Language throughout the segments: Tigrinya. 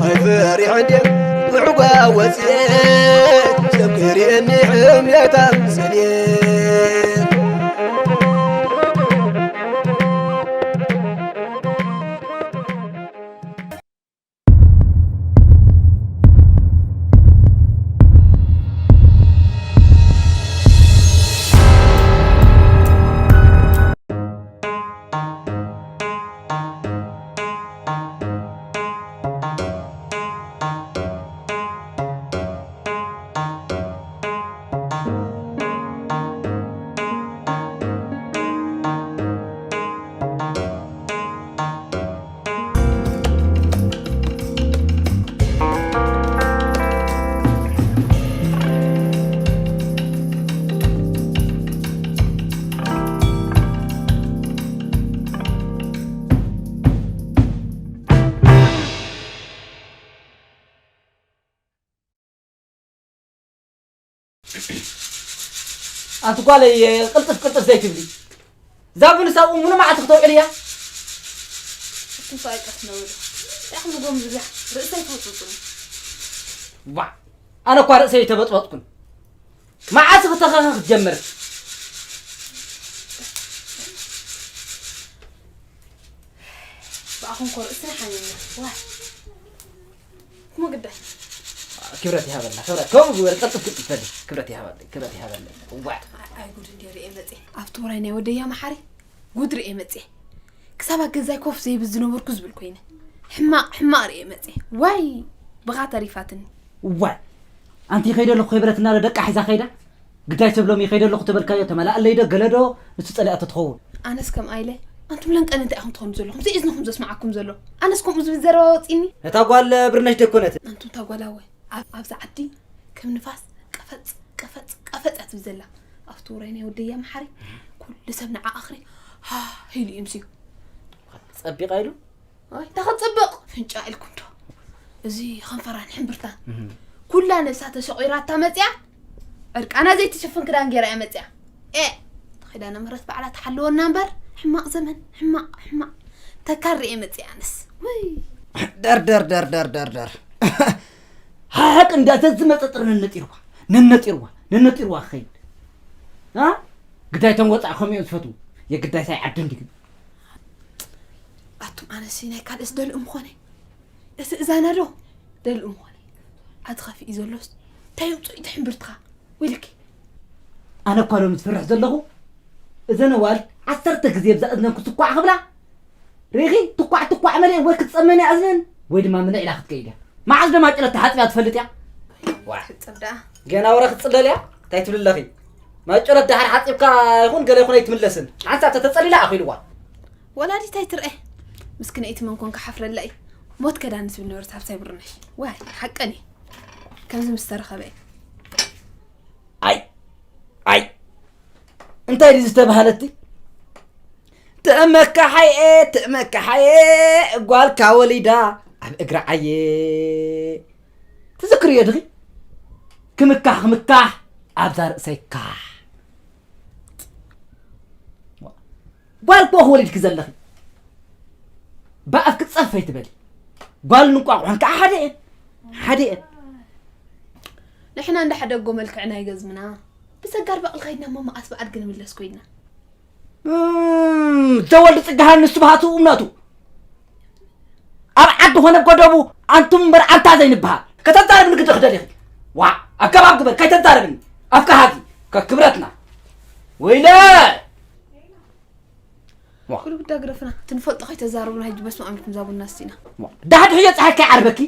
ኣይፈሪሕ እንድየ ብዕጓ ወፅየ፣ ሰብ ክርእየኒ ሕምየት ኣምፅልየ። ኣንቲ ጓለይ፣ ቅልጥፍ ቅልጥፍ ዘይትብሊ። እዛ ቡን ሳብ እሙን መዓልቲ ክተውዕል እያ። እትንፋ ኣይቀትነውል። ዳሕም ጎም ዝብላሕ ርእሰይ ተውፅፁ። ዋ፣ ኣነ እኳ ርእሰይ ተበጥበጥኩን። መዓስ ክተኸኸ ክትጀምር? ብኣኹም ኮ ርእስና ሓሚምና። ዋ። እሞ ግዳይ። ክብረት ይሃበልና፣ ክብረት። ከምኡ ዝበለ ቀልጥፍ ቅልጥፍ በሊ። ክብረት ይሃበለይ፣ ክብረት ይሃበለይ። ዋ። ኣይ ጉድ እንድየ ርእየ መጽየ። ኣብቲ ውራይ ናይ ወደያ መሓሪ ጉድ ርእየ መጽየ። ክሳብ ኣብ ገዛይ ኮፍ ዘይብል ዝነበርኩ ዝብል ኮይነ። ሕማቕ፣ ሕማቕ ርእየ መጽየ። ዋይ፣ ብኻ ተሪፋትኒ። ዋይ። ኣንቲ ይኸይደ ኣለኹ ከይበለትና ዶ ደቃ ሒዛ ከይዳ? ግዳይ ሰብ ሎሚ ይኸይደ ኣለኹ ተበልካዮ፣ ተመላእለይ ዶ ገለ ዶ ንሱ ጸሊኣቶ ትኸውን? ኣነስ ከምኣ ኢለ፣ ኣንቱም ለንቀን እንታይ ኢኹም ትኾኑ ዘለኹም? እዚ እዝንኹም ዘስምዓኩም ዘሎ። ኣነስ ከምኡ ዝብል ዘረባ ወጺኒ? ነታ ጓል ብርነሽ ደይኮነት? ኣንቱም እታ ጓል ኣወ፣ ኣብ-፣ ኣብዛ ዓዲ ከም ንፋስ ቀፈጽ፣ ቀፈጽ፣ ቀፈጽ እያ ትብል ዘላ። ኣብቲ ውራይ ናይ ወደያ መሓሪ፣ ኩሉ ሰብ ንዓ ኣኽሪ፣ ሃ፣ ኢሉ ይምስዩ። ጸቢቓ ኢሉ? ኣይ፣ እንታይ ክጽብቕ? ፍንጫ ኢልኩም ዶ? እዚ ኸንፈራን ሕምብርታን። እህ። ኩላ ነብሳ ተሸቒራታ መጽያ፣ ዕርቃና ዘይትሽፍን ክዳን ገይራ እያ መጽያ። ኤ፣ ኪዳነ ምህረት ባዕላ ትሓልወና እምበር፣ ሕማቕ ዘመን፣ ሕማቕ፣ ሕማቕ። ተካሪ እየ መጽያ ኣነስ። ወይ። ደር፣ ደር፣ ደር፣ ደር፣ ደር፣ ደር። ሓቅ እንዳተ ዝመጸ ጥር ነነጢርዋ፣ ነነጢርዋ፣ ነነጢርዋ ክኸይድ። አ? ግዳይ ተን ወጻእ ከምኡ እዮም ዝፈትዉ። የግዳይ ሳይ ዓዲ እንዲግን። ኣቱም ኣነሲ ናይ ካልእስ ደልኡ ምኾነ። እዚ እዛና ዶ ደልኡ ምኾነ። ኣቲ ኸፊኢ ዘሎስ እንታይ ውጽኢት ሕምብርትኻ? ወይልኪ። ኣነ እኳ ሎሚ ዝፈርሕ ዘለኹ፣ እዘን ኣዋልድ ዓሰርተ ግዜ ብዛ እዝነን ክትኳዕ ክብላ፣ ርኢኺ? ትኳዕ ትኳዕ መሊአን ወይ ክትጸመን እያ እዝነን፣ ወይ ድማ ምንዕ ኢላ ክትከይድ እያ። መዓዝ ዶ ማጭረት ተሓጺባ ትፈልጥ እያ? ዋ። ክትጽብ ደኣ። ገና ወረ ክትጽለል እያ? እንታይ ትብሊ ኣለኺ? ማጭረት ደሓር ሓጺብካ ይኹን ገለ ይኹን ኣይትምለስን። ሓንሳብ ተተጸሊላ ኣኺልዋ። ወላዲት ኣይትርኤ። ምስክነይቲ መን ኮንካ ሓፍረላ እዩ። ሞት ከዳኒ ትብል ነበረት ሃብሳይ ብርነሽ። ዋይ፣ ሓቀን እዩ። ከምዚ ምስ ተረኸበ እዩ። ኣይ፣ ኣይ፣ እንታይ ድዩ ዝተባህለቲ? ተመካሓየ፣ ተመካሓየ፣ ጓልካ ወሊዳ ኣብ እግሪ ዓየ። ትዝክርዮ ድኺ? ክምካሕ፣ ክምካሕ፣ ኣብዛ ርእሰይ ካሕ። ጓል እኮ ወሊድኪ ዘለኺ። ብኣፍኪ ጸፍ ኣይትበሊ። ጓልን እንቋቑሖን ከዓ ሓደ እየን። ሓደ እየን። ንሕና እንዳ ሕደጎ መልክዕና ይገዝምና። ብሰጋር በቕሊ ከይድና እሞ መዓስ ብኣድጊ ንምለስ ኮይንና። እም፣ ዘወልድ ጽግሃን ንስብሃቱ እምነቱ። ኣብ ዓዲ ኾነ ጎደቡ ኣንቱም እምበር ኣንታ ዘይንበሃል። ከተዛረብኒ ግዲ ክደሊኺ። ዋ፣ ኣገባብ ግበር፣ ከይተዛረብኒ። ኣፍካ ሃዚ፣ ከክብረትና። ወይለ! ዋ። ኩሉ ግዳ ግደፍና። እቲ ንፈልጦ ከይተዛረቡና ሕጂ በስመ ኣብ ኢልኩም ዛቡና ስቲና። ዋ። ዳሕድ ሕዮ ፀሓይ ከይዓርበኪ።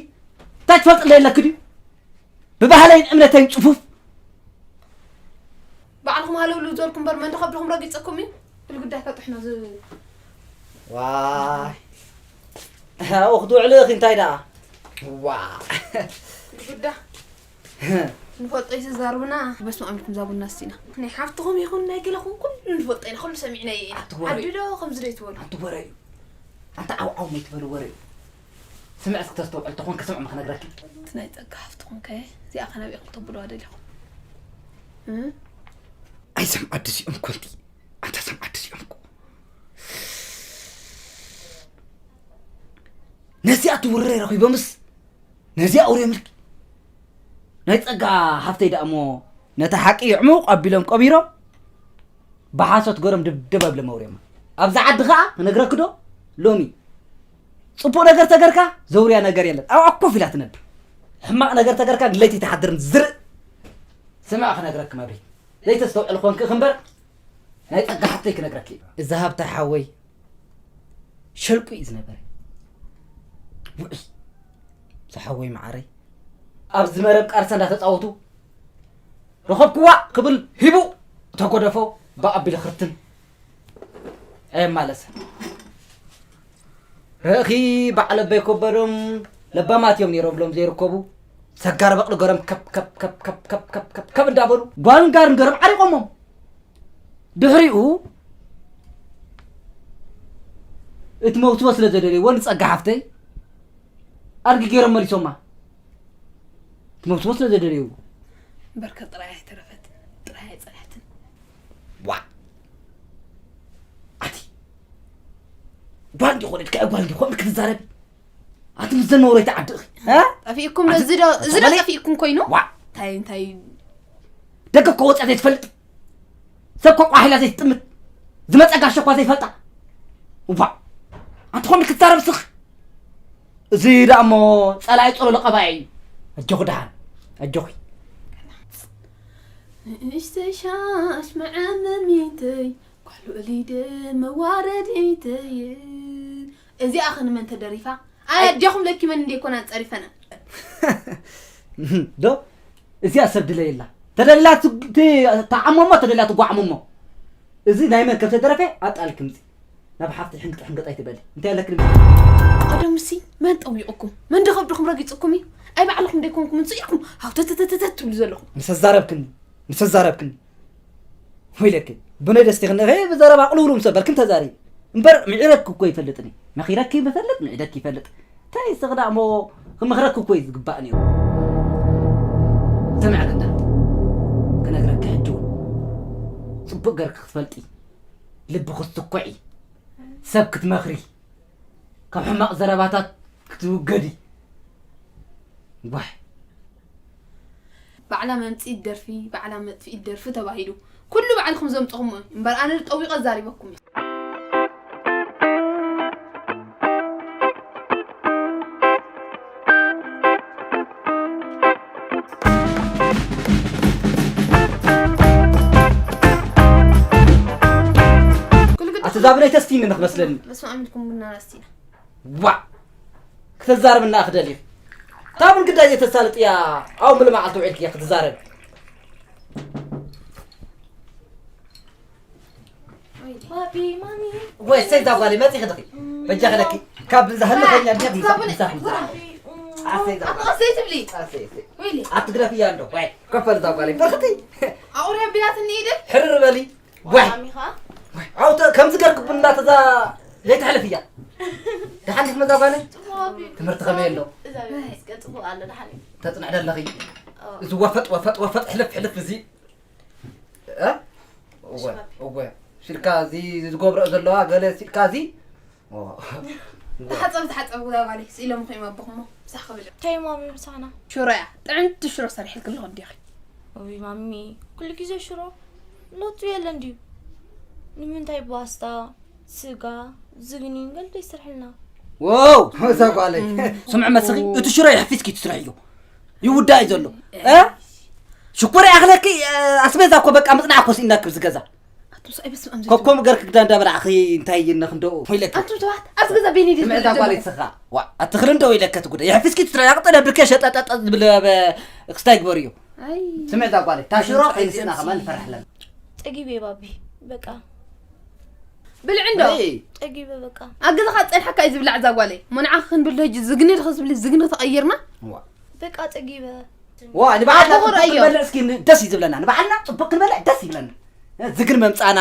እንታይ ትፈልጥለይ ኣለኪ ድዩ? ብባህለይን እምነተይን ፅፉፍ። ባዕልኹም ሃለውሉ ዘልኩም እምበር መን ዶ ከብድኹም ረጊፀኩም እዩ? ኩሉ ግዳ ከጥሕኖ ዝ-፣ ዋይ። ኣብኡ ክትውዕሊ ኢኺ እንታይ ደኣ? ዋ። ኩሉ ግዳ። ንፈልጦ እዩ ዘዛርቡና። በስመ ኣብ ኢልኩም ዛቡና ስቲና። ናይ ሓፍትኹም ይኹን ናይ ገለኹም ኩሉ ንፈልጦ ኢና፣ ኩሉ ሰሚዕናዮ ኢና። ኣቲ ወረ እዩ። ዓዲ ዶ ከምዚ ዶ ይትበሉ? ኣንቲ ወረ እዩ። ኣንታ ዓው ዓው መይትበሉ ወረ እዩ። ስምዒ እስኪ ተስተውዕል ተኾንኪ ስምዒ ምኽነግረኪ። እቲ ናይ ጸጋ ሓፍትኹም ከ እዚኣ ከ ናበይ ክተብሉዋ ደሊኹም? እ? ሰም ዓዲ እዚኦም ኮንቲ ኣንታ ሰም ዓዲ እዚኦም ኮ ነዚኣ ትውረ ረኺቦምስ ነዚኣ ኣውርዮምልኪ ናይ ጸጋ ሃፍተይ ደኣ እሞ ነታ ሓቂ ይዕሙቕ ኣቢሎም ቀቢሮም ብሓሶት ገሮም ድብድብ ኣብለ መውርዮማ። ኣብዛ ዓዲ ኸኣ ክነግረኪ ዶ ሎሚ ጽቡቕ ነገር ተገርካ ዘውርያ ነገር የለን። ኣብኣ ኮፍ ኢላ ትነብር። ሕማቕ ነገር ተገርካ ግን ለይቲ ትሓድርን ዝርእ። ስምዒ ክነግረኪ መብሪ። ዘይተስተውዕል ኮንኪ እምበር ናይ ጸጋ ሓፍተይ ክነግረኪ እዩ። እዛ ሃብታ ሓወይ ሸልቁ እዩ ዝነበረ። ውዑይ ዝሓወይ መዓረይ ኣብዚ መረብ ቃርሳ እንዳተጻወቱ ረኸብክዋ ክብል ሂቡ ተጎደፎ ብኣቢለ ክርትን ኣየማለሰ ርእኺ በዓል ኣበይ ከበዶም ለባማት እዮም ነይሮም ብሎም ዘይርከቡ ሰጋር በቕሊ ገሮም ከብ ከብ ከብ ከብ ከብ ከብ ከብ ከብ እንዳበሉ ጓልን ጋርን ገሮም ዓሪቆሞም ድሕሪኡ እቲ መውትቦ ስለ ዘደለይዎ ንጸጋ ሓፍተይ ኣድጊ ገይሮም መሊሶማ። እቲ መውትቦ ስለ ዘደለይዎ። እምበርከ ጥራይ ኣይተረፈትን፣ ጥራይ ኣይጸንሐትን። ዋ! ኣቲ ጓል እንዲኾነ፣ ጓል እንዲኾነ ክትዛረቢ። ኣቲ ምስ ዘነውረይቲ ዓዲ እኺ። እ? ጠፊእኩም፣ እዚ ዶ፣ እዚ ዶ ጠፊእኩም ኮይኑ? ዋ! እንታይ፣ እንታይ? ደገ እኮ ወፂኣ ዘይትፈልጥ። ሰብ እኮ ቋሒላ ዘይትጥምት። ዝመፀ ጋሻ እኳ ዘይፈልጣ። እዋ! ኣንቲ ኾን ክትዛረብ ስኽ። እዚ ደኣ እሞ ፀላኢ ጸሎሎ ቀባኢ እዩ። ኣጆኺ ደሓን። ኣጆኺ። ንእሽተይ ሻሽ መዐመሚተይ፣ ጓል ውዕሊደ መዋረዲተይ። እዚኣ ኸ ንመን ተደሪፋ? ኣይ ኣዴኹም ለኪመን እንደ ይኮና ጸሪፈና። ዶ እዚኣ ሰብ ድለየላ። ተደላ ትዓሞሞ፣ ተደላ ትጓዕሞሞ። እዚ ናይ መን ከም ተደረፈ ኣጣል ክምፂ። ናብ ሓፍቲ ሕንግጥ ሕንግጥ ኣይትበሊ። እንታይ ኣለክ ድምፂ? ቀደምሲ መን ጠዊቑኩም? መን ድኸብድኹም ረጊፅኩም እዩ? ኣይ ባዕልኹም ደይኮንኩም እንፅኢኩም ሃውተተተተተ ትብሉ ዘለኹም። ምስ ኣዛረብክኒ፣ ምስ ኣዛረብክኒ። ወይለክ፣ ብነይ ደስቲ ክንኸ ብዘረባ ቅልውሉ ምስ በልክን ተዛሪ። እምበር ምዒረክ እኮ ይፈልጥኒ። መኺረክ ይፈልጥ፣ ምዒደክ ይፈልጥ። እንታይ ስቕ ደኣ እሞ ክመኽረክ እኮ እዩ ዝግባእ ነይሩ። ስምዕ ግዳ፣ ክነግረኪ ሕጂ እውን ጽቡቕ ገርኪ ክትፈልጢ፣ ልቢ ክትስኩዒ፣ ሰብ ክትመኽሪ፣ ካብ ሕማቕ ዘረባታት ክትውገዲ። ጓሕ። ባዕላ መምጽኢት ደርፊ፣ ባዕላ መጥፍኢት ደርፊ ተባሂሉ። ኩሉ ባዕልኹም ዘምጽኹሞ እዩ። እምበር ኣነ ጠዊቐ ዛሪበኩም እየ። ኣቲ ዛብነይ ተስቲኒ ንኽመስለኒ። በስመ ኣብ ኢልኩም ቡና ረስቲና። ዋ! ክተዛረብና ክደሊ። ታብን ግዳይ የተሳልጥ እያ። ኣው ምልማዓል ተውዒልክ እያ ክትዛረብ። ወይ ሰይ ዛጓሊ መጺ ክድኺ። በጃ ክለኪ። ካብ ብዛ ህልኸኛ እንዲያ ብዛ ብዛ ብዛ። ኣሰይ ዛጓሊ። ኣሰይ ትብሊ። ኣሰይ ኣሰይ። ወይሊ። ኣትግረፍ እያ እንዶ። ወይ ከፈል ዛጓሊ። በርክቲ። ኣውሪያ ቢላት እንሂድ። ሕርር በሊ። ዋይ! ኣሚኻ? ዋይ! ኣው ተ-፣ ከምዚ ገርክ ቡና ተዛ ዘይትሕልፍ እያ። ደሓን ዲኽ መዛ ጓለይ? ጽቡቕ ኣቢ። ትምህርቲ ከመይ ኣሎ? እዛ ቤት እስከ ጽቡቕ ኣሎ፣ ደሓን እዩ። ተጽንዕ ደለኺ? ኦ። እዚ ወፈጥ፣ ወፈጥ፣ ወፈጥ፣ ሕልፍ፣ ሕልፍ እዚ። እ? እወ፣ ሽባቢ። እወ። ሽልካ እዚ ዝገብረኦ ዘለዋ ገለ ሲልካ እዚ። ኦ። እወ። ተሓጸብ፣ ተሓጸብ፣ እዛ ጓለይ። ስኢሎም ኾይም ኣቦኹሞ። ምሳሕ ክብል። እንታይ ማሚ ምሳና? ሽሮ እያ። ጥዕምቲ ሽሮ ሰሪሕልኪ ኣለኹ እንዲኺ። ኦይ ማሚ፣ ኩሉ ግዜ ሽሮ? ለውጢ የለን ድዩ? ንምንታይ ባስታ፣ ስጋ፣ ዝግኒ ገለ ዘይሰርሕልና? ዋው፣ እዛ ጓለይ። ስምዒ መስኺ፣ እቲ ሽሮ የሕፊስኪ ትስርሕዮ። ይውዳእ እዩ ዘሎ። እ? ሽኮር ይኣኽለኪ፣ እ፣ ኣስቤዛ እኮ በቃ ምጽናዕ እኮ ስኢንና ክብዚ ገዛ። ኣቱም ሰብኣይ በስመ ኣብ ዘይትብሉ። ኮኮም ገርክ ግዳ እንዳበላዕኺ እንታይ ይነኽ እንደኡ ኢለኪ። ኣቱም ተዋት፣ ኣብዚ ገዛ ቤኒ ድዩ ስምዒ እዛ ዝብሎ ጓለይ ዘለኹ? ስኻ። ዋ፣ ኣትኽሪ እንደው ኢለከ ትጉደ። የሕፊስኪ ትስርሒ፣ ኣቕጥለ ብርከ ሸጠጠጥ ዝብል፣ እ፣ ክስታይ ግበርዮ። ኣይ። ስምዒ እዛ ጓለይ፣ እታ ሽሮ ኣይ፣ ከይንስእና ከማን ንፈርሕ ኣለና። ጠጊበ ባቢ፣ በቃ። ብልዒ እንዶ። ኣይ። ጠጊበ በቃ። ኣብ ገዛኻ ጸኒሕካ እዩ ዝብላዕ እዛ ጓለይ። እሞ ንዓኺ ክንብል ዶ ሕጂ ዝግኒ ዲኺ ዝብሊ ዝግኒ ተቐይርና? ዋ። በቃ ጠጊበ። ዋ፣ ንባዕልና ኣቦ ጽቡቕ ኽረዮ። ክንበልዕ እስኪ ን-፣ ደስ እዩ ዝብለና። ንባዕልና ጽቡቕ ክንበልዕ ደስ ይብለና። እ፣ ዝግኒ መምጻና፣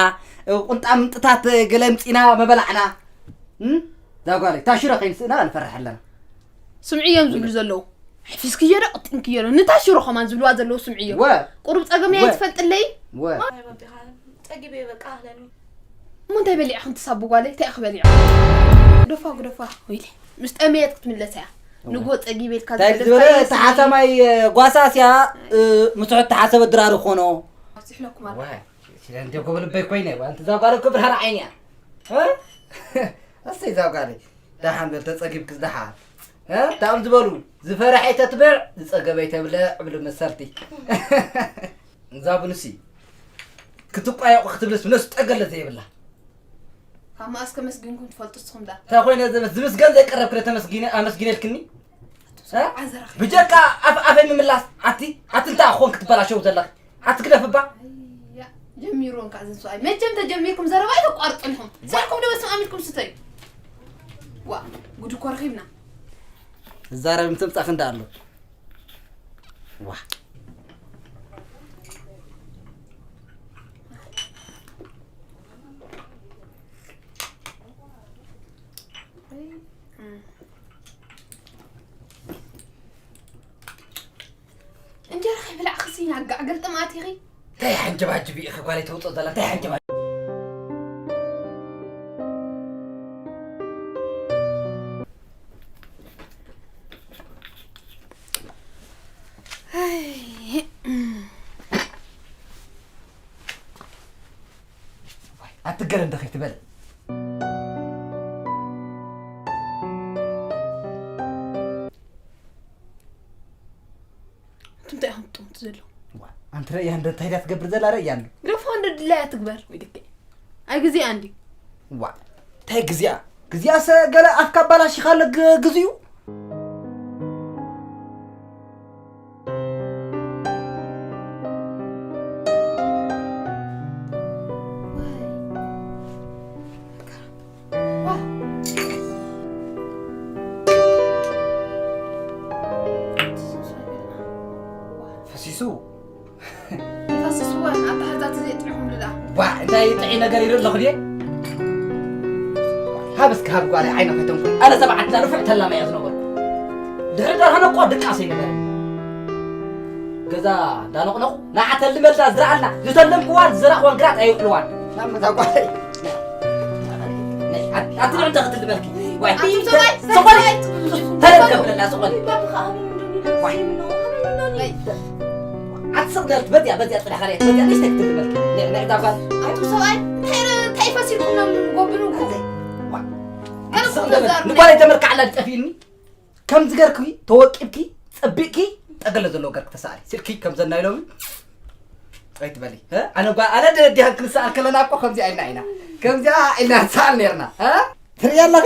እ፣ ቁንጣ ምንጥታት፣ እ፣ ገለ ምጺና መበላዕና። እም? እዛ ጓለይ፣ እታ ሽሮ ከይንስእና ንፈርሕ ኣለና። ስምዒ እዮም ዝብሉ ዘለዉ። ሕፊስክዮ ዶ ቅጥንክዮ ዶ? ንታ ሽሮ ከማን ዝብልዋ ዘለዉ ስምዒዮ። ወ። ቁሩብ ጸገም እያ ወ። ኣይትፈልጥለይ? ወ። ማይ በቢኻ። ይቤ በቃ ኣህለኒ። እሞ እንታይ በሊዕኽን ትሳቡ ጓለይ? እንታይ ኢኺ በሊዕኺ? ግደፋ ግደፋ። ወይለ ምስ ጠመየት ክትምለስ እያ። ንጎ ጸጊበ ኢልካ እንታይ ዝበለ ተሓሳማይ ጓሳ ሲያ ምስሑ ተሓሰበ ድራር ኾኖ። ኣብዚሕለኩም ኣላ። ዋይ ሲለ እንደ ጎበልበይ ኮይነ ዋንቲ ዛጓለ ክብር ሃራ ዓይንያ። እሰይ ዛጓለይ ደሓን በል ተጸጊብክስ ደሓን። እ? ታም ዝበሉ ዝፈረሐ ተትብዕ ዝጸገበ ተብለ ዕብል መሰርቲ። እዛ ቡንሲ ክትቋየቑ ክትብልስ ነሱ ጠገለ ዘይብላ። ካብ መኣስ ከመስግንኩም ትፈልጡ እስኹም ዳ? እንታይ ኮይነ ዘመት ዝምስገን ዘይቀረብ ክለ ተመስጊነ ኣመስጊነልክኒ። እ? ብጀካ ኣፍ ኣፈይ ምምላስ ኣቲ ኣቲ እንታይ ኣኾን ክትበላሸው ዘለኺ? ኣትግደፍባ። ጀሚሩ እንካ ዘን ሰብኣይ መቸም ተጀሚርኩም ዘረባ ኣይተቋርጥልኩም። ሳይኩም ዶ በስም ኣሚልኩም ስተዩ። ዋ ጉድ እኮ ረኺብና። እዛረብ ምትምጻኽ እንዳ ኣሎ። ዋ እንጀራ ከይበላዕኺ ሲና ጋዕ ገልጥም ኣቲኺ። እንታይ ሓንጀባጅብ ኢኺ ጓለይ ተውፅኦ ዘላ እንታይ ሓንጀባጅብ። ኣትገረም ዶ ከይትበል። ኣንቱም እንታይ ኢኹም ትጥምቱ ዘለኹም? ኣንቲ ረእያ እንዶ እንታይ ድያ ትገብር ዘላ ረእያ እንዶ። ግደፎ እንዶ ድላያ ትግበር ወይ ድክ ኣይ ግዜኣ እንዲ። ዋ እንታይ ግዜኣ ግዜኣሰ ገለ ኣፍካ ኣባላሺኻለ ግዜኡ። ፈሲሱ ይፈስስወን ኣተሓዛቲ ዘይጥዕኹምሉ ደኣ ዋ እንታይ ጥዒ ነገር ይርኢ ኣለኹ ድየ ሃብ እስኪ ሃብ ጓለይ ዓይነ ከተንኩ ኣነ ሰብዓትና ንፉዕ ተላማ እያ ዝነበርኩ ድሕሪ ደርሆነ እኮ ድቃሰ ይነበረ ገዛ እንዳነቕነቑ ንዓ ተልመልና ዝረኣልና ዝተለምክዋን ዝዘራእክዋን ግራት ኣይውዕልዋን ናብ መዛ ጓለይ ኣትንዕ እንተ ክትልመልኪ ዋይ ኣቱም ሰብኣይ ሰቆል ሰብኣይ ተለምከ ብለላ ሰቆል ባብኻ ኣበይ ምንድን ዋይ ኣበይ ኣትስቕ ደልት በዚያ በዚያ ጽዳኻ ሪያ በዚያ ንሽተ ክትልመልኪ ንዕዳ ጓል ኣቱም ሰብኣይ እንታይ እንታይ ፈሲልኩም ነው ምን ጎብኑ ጉዘይ ኣትስቕ ደልት ንጓል የተመልካ ዓላ ጠፊኒ ከምዚ ገርኪ ተወቂብኪ ጸቢቅኪ ጠገለ ዘለዎ ገርኪ ተሳኣሊ ስልኪ ከምዘና ኢሎም ኣይትበሊ ኣነ ጓ ኣነ ደዲሃን ክንሰኣል ከለና እኮ ከምዚኣ ኢልና ኢና ከምዚኣ ኢልና ንሰኣል ነርና ትርኢ ኣለኺ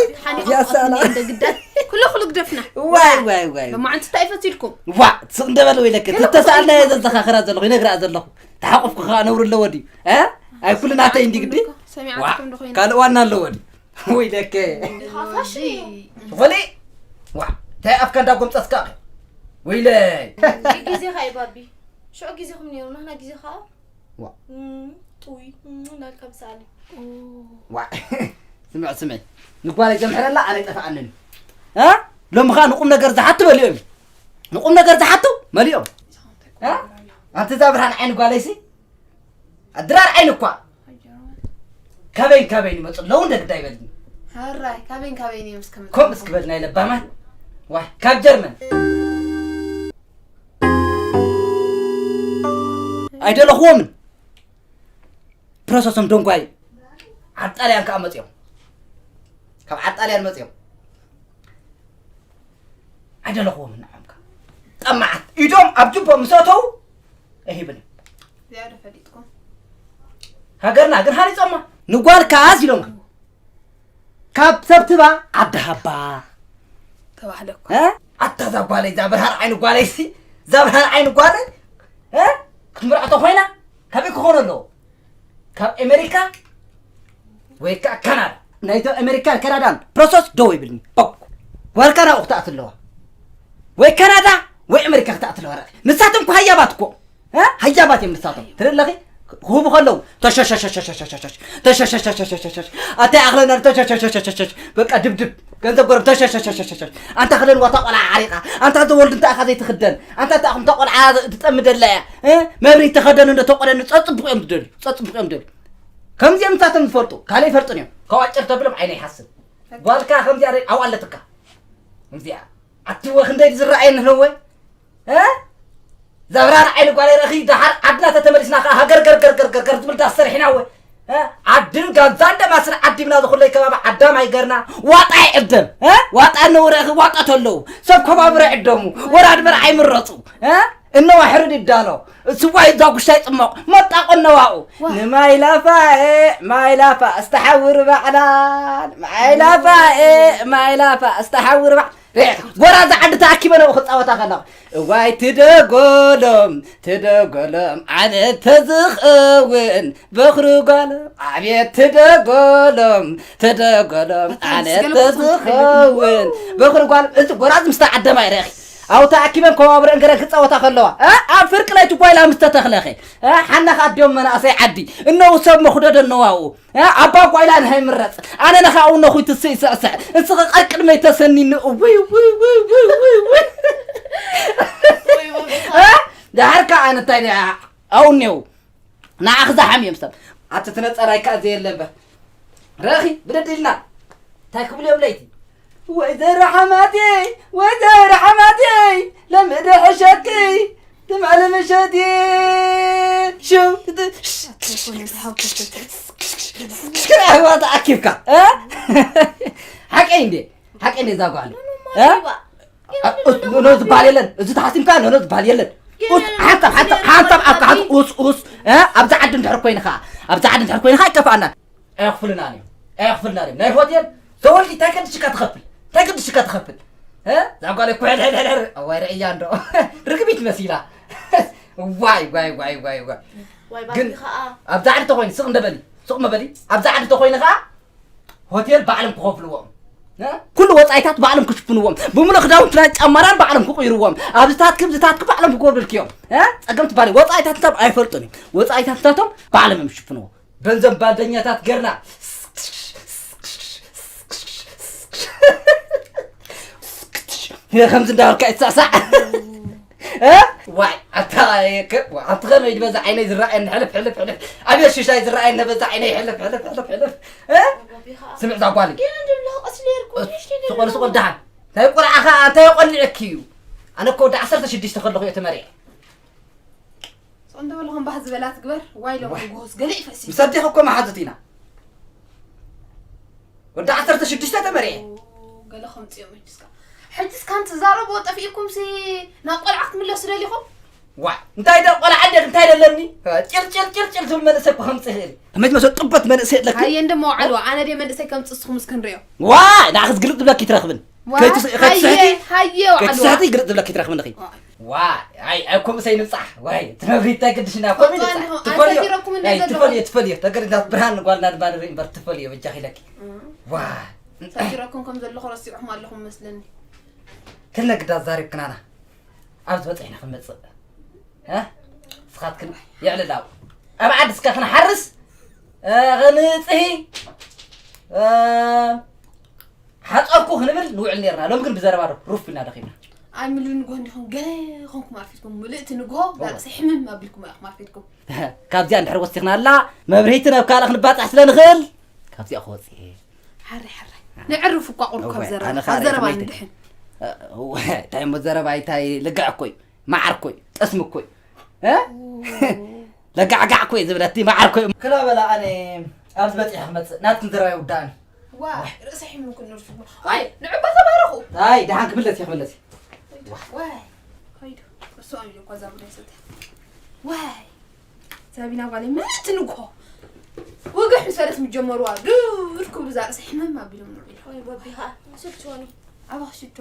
ያሳላ ግዳይ ኩሉ ኩሉ ግደፍና ዋይ ዋይ ዋይ ሎማዓንቲ እንታይ ፈሲልኩም ዋ ስቕ እንደበለ ወይለከ ተተሳኣልና እየ ዘዘኻኽራ ዘለኹ ይነግራ ዘለኹ ተሓቆፍኩ ከዓ ነውሪ ኣለዎ ድዩ ኣይ ኩሉ ናተይ እንዲ ግዲ ካልእ ዋና ኣለዎ ድዩ ወይለከ ፋሽን እዩ ዝኾነ ዋ እንታይ ኣፍካ እንዳጎምፀስካ ወይለይ ግዜኻ እዩ ባቢ ሽዑ ግዜኹም ነይሩ ናህና ግዜ ከዓ ዋ ጥውይ እናልካ ብሰኣሊ ዋ ስምዕ ስምዕ ንጓለይ ዘምሕረላ ኣነ ይጠፍኣንን እ ሎሚ ከዓ ንቁም ነገር ዝሓቱ መሊኦም እዩ ንቁም ነገር ዝሓቱ መሊኦም እ ኣንቲ እዛ ብርሃን ዓይኒ ጓለይሲ ኣድራር ዓይኒ እኳ ካበይን ካበይን ይመፁ ኣለዉ እንደ ግዳ ይበልኒ ሕራይ ካበይን ካበይን እዮም እስከ መፅኡ ኮም እስክበል ናይ ለባማት ዋ ካብ ጀርመን ኣይደለኽዎምን ፕሮሰሶም ደንጓይ ዓጣልያን ከዓ መፅኦም ካብ ዓጣልያን መፅኦም ኣይደለኽዎም ንዓምካ ጠማዓት ኢዶም ኣብ ጅቦ ምስ ኣተው ኣይህብን ዝያዳ ፈሊጥኩም ሃገርና ግን ሃኒፆማ ንጓልካስ ኢሎምካ ካብ ሰብ ትባ ዓዲ ሃባ ተባህለ እኮ እ? ኣታ እዛ ጓለይ እዛ ብርሃን ዓይኒ ጓለይ ሲ እዛ ብርሃን ዓይኒ ጓለይ እ? ክትምርዖ ተኮይና ካበይ ክኾን ኣለዎ ካብ ኣሜሪካ ወይ ከዓ ካናዳ ናይቶም ኣሜሪካን ካናዳን ፕሮሰስ ደው ይብልኒ ፖክ ጓልካ ናብኡ ክትኣት ኣለዋ ወይ ካናዳ ወይ ኣሜሪካ ክትኣት ኣለዋ ንሳቶም እኮ ሃያባት እኮ ሃያባት እዮም ንሳቶም ትርኢ ኣለኺ ክህቡ ከለዉ ተሸሸሸሸሸሸሸሸሽ ተሸሸሸሸሸሸሸሽ ኣታይ ኣኽለና ተሸሸሸሸሸሸሽ በቃ ድብድብ ገንዘብ ጎረም ተሸሸሸሸሸሸሽ ኣንታ ክደን ዋታ ቆልዓ ዓሪቃ ኣንታ ተወልድ እንታይ ኢኻ ዘይትኽደን ኣንታ እንታይ ኢኹም ተቆልዓ ትጠምደላ እያ መብሪት ተኸደኑ እንደ ተቆደኑ ጸጽብቑ እዮም ዝደልዩ ጸጽብቑ እዮም ዝደልዩ ከምዚኦም ምሳቶም ዝፈልጡ ካልእ ይፈልጡን እዮም። ካብ ኣጭር ተብሎም ዓይነ ይሓስብ። ጓልካ ከምዚኣ ደ-፣ ኣብኣ ኣለትካ። ከምዚኣ ኣትወ ክንደይ ዝረኣየኒ ነወ? እ? ዘብራር ዓይኒ ጓል ረኺ ደሓር ዓድና ተተመሊስና ከኣ ሃገር ገር ገር ገር ገር ገር ዝብል ዳስ ሰሪሕና ወ? እ? ዓድን ጋንዛን ደማስን ዓዲምና ዝኹለይ ከባቢ ዓዳም ኣይገርና። ዋጣ ይዕደም። እ? ዋጣ እነውረኺ ዋጣ ተለዉ። ሰብ ከባብረ ይዕደሙ። ወራድ መርዓ ይምረጹ። እ? እነዋ ሕርድ ይዳሎ። ስዋ ይዛ ጉሻ ይጽመቕ። መጣቆ እነዋኡ። ዋ። ንማይ ላፋኤ፣ ማይ ላፋ፣ እስተሓውር ባዕላን። ማይ ላፋኤ፣ ማይ ላፋ፣ እስተሓውር ባዕ-፣ ሬ፣ ጎራ እዛ ዓዲ ተኣኪበ ነብኡ ክጻወታ ከለኹ። እዋይ ትደጎሎም፣ ትደጎሎም፣ ዓመት ተዝኸውን፣ በኽሪ ጓሎም። ኣቤት ትደጎሎም፣ ትደጎሎም፣ ኣታ ዓመት ምስገለ ተዝኸውን፣ በኽሪ ጓሎም። እዚ ጎራ እዚ ምስታ ዓደማ ይረኺ። ኣብኡ ተኣኪበን ከባብረን ገረን ክጻወታ ከለዋ፣ እ፣ ኣብ ፍርቂ ለይቲ ጓይላ ምስ ተተኽለኸ፣ እ፣ ሓና ከኣ ኣዲኦም መናእሰይ ዓዲ፣ እነው ሰብ መኹደደ እነዋኡ፣ እ፣ ኣባ ጓይላ ንሃይ ምረጽ፣ ኣነ ነኻኡ ነኹይ ትስይ ስዕስዕ፣ እስኺ ቀቅድመይ ተሰኒኒ፣ ውይ፣ ውይ፣ ውይ። እ፣ ደሓር ከኣ ኣነ እንታይ ደኣ፣ ኣብኡ እኔው። ንዓኺ ዝሓምዮም ሰብ። ኣቲ ትነጸራይ ከኣ ዘየለ እምበር። ረኺ፣ ብድድ ኢልና። እንታይ ክብሉ እዮም ለይቲ? ወይዘሮ ሓማቴ፣ ወይዘሮ ሓማቴ፣ ለምደ ሕሸኪ፣ ትማሊ ምሸት ሽው፣ ሽክር ኣህዋ ተኣኪብካ፣ እ? ሓቀይ እንዴ? ሓቀይ እንዴ እዛ ጓል? እ? ኖ፣ ኖ፣ ኖ፣ ኖ ዝበሃል የለን። እዚ ተሓሲምካ ኖ፣ ኖ ዝበሃል የለን። ኡስ፣ ሓንሳብ፣ ሓንሳብ፣ ሓንሳብ ኣፍካ ሓንሳብ፣ ኡስ፣ ኡስ፣ እ? ኣብዛ ዓዲ እንድሕር ኮይንኻ፣ ኣብዛ ዓዲ እንድሕር ኮይንኻ ኣይከፍኣናን። ኣየኽፍልናን እዮም። ኣየኽፍልናን እዮም። ናይ ሆቴል ተወልዲ እንታይ ከድሽካ ትኸፍል? እንታይ ከድሽካ ትኸፍል? እ? እዛ ጓል እኮ ሕል፣ ሕል፣ ሕል፣ ሕል። እዋይ፣ ርእያ እንዶ። ርግቢት መሲላ። ዋይ፣ ዋይ፣ ዋይ፣ ዋይ፣ ዋይ። ዋይ፣ ግን ባቢ ኸኣ። ኣብዛ ዓዲ ተኾይኑ፣ ስቕ እንደ በሊ፣ ስቕ መበሊ። ኣብዛ ዓዲ ተኾይኑ ኸኣ፣ ሆቴል ባዕሎም ክኸፍልዎም። እ? ኩሉ ወጻኢታት ባዕሎም ክሽፍንዎም። ብምሉእ ክዳውንትና ጫማራን ባዕሎም ክቕይርዎም። ኣብዚታትኪ፣ ኣብዚታትኪ ባዕሎም ክገብሩልኪ እዮም። እ? ጸገም ትባል ወጻኢታት እንታብ ኣይፈልጡን እዮም። ወጻኢታት እንታቶም ባዕሎም እዮም ዝሽፍንዎ። በንዞም ባልደኛታት ገርና። ከምዚ እንዳበልካ ይትሳዕሳዕ። እ? ዋይ፣ ኣታ፣ ኣቲ ኸመይ በዛ ዓይነይ ዝረኣየኒ፣ ሕልፍ፣ ሕልፍ፣ ሕልፍ። ኣብየ ሽሻይ ዝረኣየኒ፣ በዛ ዓይነይ፣ ሕልፍ፣ ሕልፍ፣ ሕልፍ፣ ሕልፍ። እ? ስምዕ፣ እዛ ጓል። ግን እንደብለህ ቀስ ኢለ የርኩ፣ እስ-፣ ንእሽተይ ስቆል፣ ስቆል፣ ደሃን። እንታይ ቆልዓ ኸኣ፣ እንታይ ቆልዕኪ እዩ? ኣነ እኮ ወዲ ዓሰርተ ሽዱሽተ ከለኹ እየ ተመሪዐ። ጾም ደበልኹም ባህ ዝበላ ትግበር፣ ዋይ ሎም ዋይ። ንጉሆስ ገለ ይፈሲ። ምስ ኣዴኺ እኮ መሓዙት ኢና። ወዲ ዓሰርተ ሽዱሽተ ተመሪዐ። ኦ፣ ገለ ከምጽኦም እዩ እስካ። ሕጂስ ካን ትዛረብዎ ጠፊእኩምሲ ናብ ቆልዓ ክትምለሱ ደሊኹም? ዋ፣ እንታይ ደ ቆልዓ እንዴ እንታይ ደለኒ? ጭር፣ ጭር፣ ጭር፣ ጭር ዝብል መንእሰይ እኮ ከምጽእ ይኽእል። ከመይ ዝመሰለ ጥበት መንእሰይ ኣለኪ? ሃየ እንደ መውዓልዋ፣ ኣነ ደይ መንእሰይ ከምጽእ እስኹም እስክንሪኦ። ዋ፣ ንዓኽስ ግልጽ ዝብለኪ ትረኽብን። ዋ፣ ከይትስ-፣ ሃየ፣ ከይትስሕቲ፣ ሃየ ዋዕልዋ። ከይትስሕቲ ግልጽ ዝብለኪ ትረኽብን ኢኺ። ዋ። ዋ፣ ኣይ፣ ኣብ ከምኡ ሰይንብጻሕ። ዋይ፣ እቲ መብሪት እንታይ ግድሽና፣ ከምኡ ፈቷን ይንብጻሕ። ኢኹም፣ ትፈልዮ። ኣሰቲረኩም እንደ ኣይ፣ ዘለኹም። ትፈልዮ፣ ትፈልዮ። ተገሪታት ብርሃን ጓልና ድማ ንርኢ እምበር ትፈልዮ፣ በጃኺ ኢለኪ። እም። ዋ። ሰቲረኩም ከም ዘለኹ ረሲዕኹም ኣለኹም መስለኒ። ክልተ ግዳ ዛሪብክናና። ኣብዚ በጺሕና ክንመጽእ። እ? ንስኻትክን የዕልል ኣብኡ። ኣብ ዓዲ እስከ ክንሓርስ፣ እ፣ ክንጽሂ፣ እ፣ ሓጸብኩ ክንብል ንውዕል ኔርና። ሎም ግን ብዘረባ ዶ ሩፍ ኢልና ደኺምና። ኣይ፣ ምሉእ ንግሆ እንዲኹም ገለ ኾንኩም ኣርፊድኩም። ምልእቲ ንግሆ፣ ኦ። ዳርሰ ሕምም ኣቢልኩም ኢኹም ኣርፊድኩም። ካብዚኣ እንድሕር ወሲኽና ኣላ፣ መብርሂቲ ናብ ካልእ ክንባጻሕ ስለ ንኽእል፣ ካብዚኣ ክወጽእ እየ። ሓራይ፣ ሓራይ። ነዕርፍ እኳ ቁሩብ ካብ እወ፣ ዘረባ። ኣነ ካብ ኻርያ ዘረባ ተመይተ-፣ ንድሕን። እ፣ እወ፣ እንታይ እሞ ዘረባ፣ እንታይ ልግዕ እኮ እዩ። መዓር እኮ እዩ። ጠስሚ እኮ እዩ። እ? ኦ። ለጋዕጋዕ እኮ እዩ ዝብለቲ፣ መዓር እኮ እዩ። ክላ በላ፣ ኣነ ኣብዚ በጺሐ ክመጽእ፣ ናትክን ዘረባ ይውዳእን። ዋ፣ ዋይ። ርእሰ ሒምኩም ንርፍሞ። ኣይ፣ ንዕባ ተባረኹ። ኣይ፣ ደሓን ክምለስ እየ፣ ክምለስ እየ። ዋይ፣ ኸይዱ። እሱ ኣሚሉ እኮ እዛ ቡዳ ይሰተ። ዋይ። ሳቢና ጓለይ፣ ምእንቲ ንግሆ ወግሕ ምስ በለት ምጀመርዋ፣ ዱር ክብሉ እዛ ርእሰ ሕምም ኣቢሎም ንዑ ኢሎም። ወይ፣ በቢኻ፣ ስልችወኒ። ኣባኽ ሽቶ።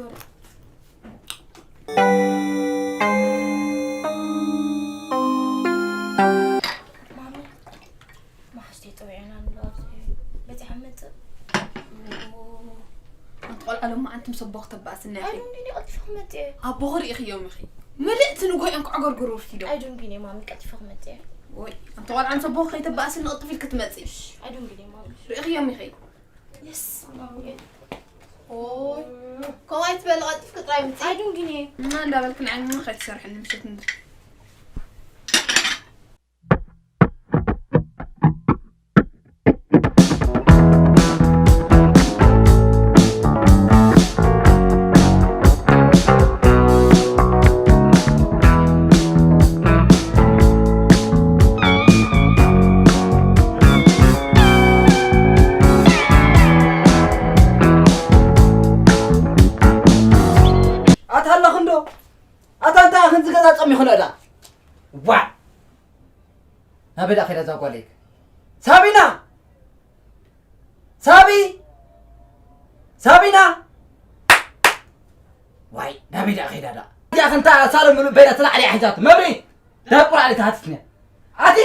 ማሚ፣ መሓዙተይ ጸዊዐና ኣሎ፣ ኣብዚ በጺሓ መጽእ። ኣንቲ ቆልዓ ሎማዓንቲ ምስ ኣቦኺ ተባእስና ኢኺ። ኣይዶንት ኬር፣ ቀልጢፈ ክመጽእ እየ። ኣቦኺ ርኢኽዮም ኢኺ። ምልእቲ ንግሆ እዮም ክዕገርግሩ ኣርፊዶም። ኣይዶንት ኬር ማሚ፣ ቀልጢፈ ክመጽእ እየ። ወይ፣ ኣንቲ ቆልዓ ምስ ኣቦኺ ከይተባእስኒ ቅልጥፍ ኢልኪ ትመጺ። ኣይዶንት ኬር ማሚ። ርኢኽዮም ኢኺ። የስ፣ ማሚ። ኦይ፣ ከምኡ ኣይትበሊ፣ ቀልጢፍኪ ጥራይ ምጺ። ኣይዶንት ኬር። እና እንዳበልኪ ንዓይ ከይትሰርሕኒ ምሸት እንድሪ። ኩነዳ። ዋ! ናበይ ደኣ ከይዳ እዛ ጓለይ? ሳቢና! ሳቢ! ሳቢና! ዋይ፣ ናበይ ደኣ ከይዳ ደኣ? እዚኣ ክንታ ሳሎን ምሉእ በይና ተላዕሊ እያ ሒዛቶ። መብሪ! ደኣ ቁራዕ ተሃትትኒ። ኣቲ!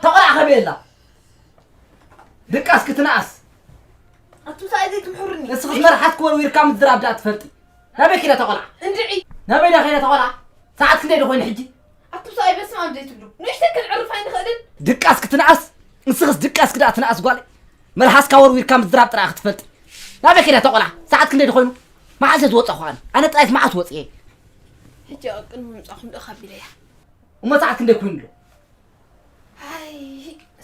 ተቆላዕ ከመይ ኣላ? ድቃስ ክትንኣስ። ኣቱም ሰብኣይ ዘይትምሕሩኒ። ንስኽስ መልሓስ ክወርዊርካ ምዝራብ ደኣ ትፈልጢ። ናበይ ከይዳ እታ ቆልዓ? እንድዒ። ናበይ ደኣ ከይዳ እታ ቆልዓ? ሰዓት ክንደይ ዶ ኮይኑ ሕጂ? ኣቱም ሰብኣይ በስመ ኣብ ዘይትብሉ። ንእሽተይ ከነዕርፍ ኣይንኽእልን? ድቃስ ክትንኣስ። ንስኽስ ድቃስ ክዳኣ ትንኣስ ጓለይ። መልሓስካ ወርዊርካ ምዝራብ ጥራይ ክትፈልጢ። ናበይ ከይዳ እታ ቆልዓ? ሰዓት ክንደይ ዶ ኮይኑ? መዓስ እየ ዝወፀኹ ኣነ? ኣነ ጥራይስ መዓስ ወፅየ? ሕጂ ኣብ ቅድሚ ምምፃእኩም ዶ ካብ ኢለያ? እሞ ሰዓት ክንደይ ኮይኑ ኣሎ? ኣይ፣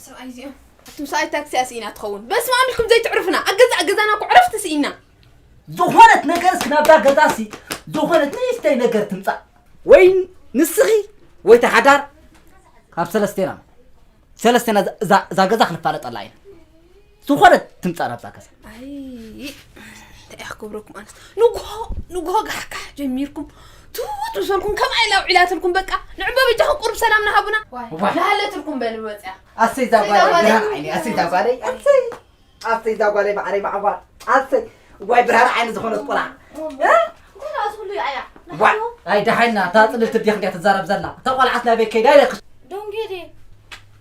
ሰብኣይ እዚኦም። ኣቱም ሰብኣይ ታክሲ ስኢና ትኸውን። በስመ ኣብ ኢልኩም ዘይትዕርፉና። ኣገዛ ኣገዛና እኮ ዕረፍቲ ስኢና። ዝኾነት ነገር እስኪ ናብዛ ገዛ ሲ፣ ዝኾነት ንእሽተይ ነገር ትምጻእ። ወይ ንስኺ ወይ ተሓዳር ካብ ሰለስቴና። ሰለስቴና እዛ፣ እዛ፣ እዛ ገዛ ክንፋለጠላ ኢና። ዝኾነት ትምጻእ ናብዛ ገዛ። ኣይ፣ እንታይ እያ ክገብረኩም ኣነስ። ንግሆ፣ ንግሆ ጋሕጋሕ ጀሚርኩም። ትውት ምሰልኩም ከምኣ ኢላ ኣውዒላትልኩም በቃ። ንዕቦ በጃኹም ቁሩብ ሰላም ናሃቡና። ዋይ። ዋይ። ናሃለትልኩም በል ወጽያ። ኣሰይ እዛ ጓለይ፣ ኣሰይ እዛ ጓለይ፣ ብርሃን ዓይኒ፣ ኣሰይ እዛ ጓለይ፣ ኣሰይ። ኣሰይ እዛ ጓለይ፣ ማዕረይ፣ ማዕባል፣ ኣሰይ። ዋይ ብርሃን ዓይኒ ዝኾነት ቆልዓ። እ? ኩሉ ኣዝኩሉ ኣያ። ዋይ፣ ኣይ ደሓና፣ እታ ጽልልቲ ዲኽ እንድያ ትዛረብ ዘላ። እታ ቆልዓስ ናበይ ከይዳ ኢለክሽ? ዶንጌዴ።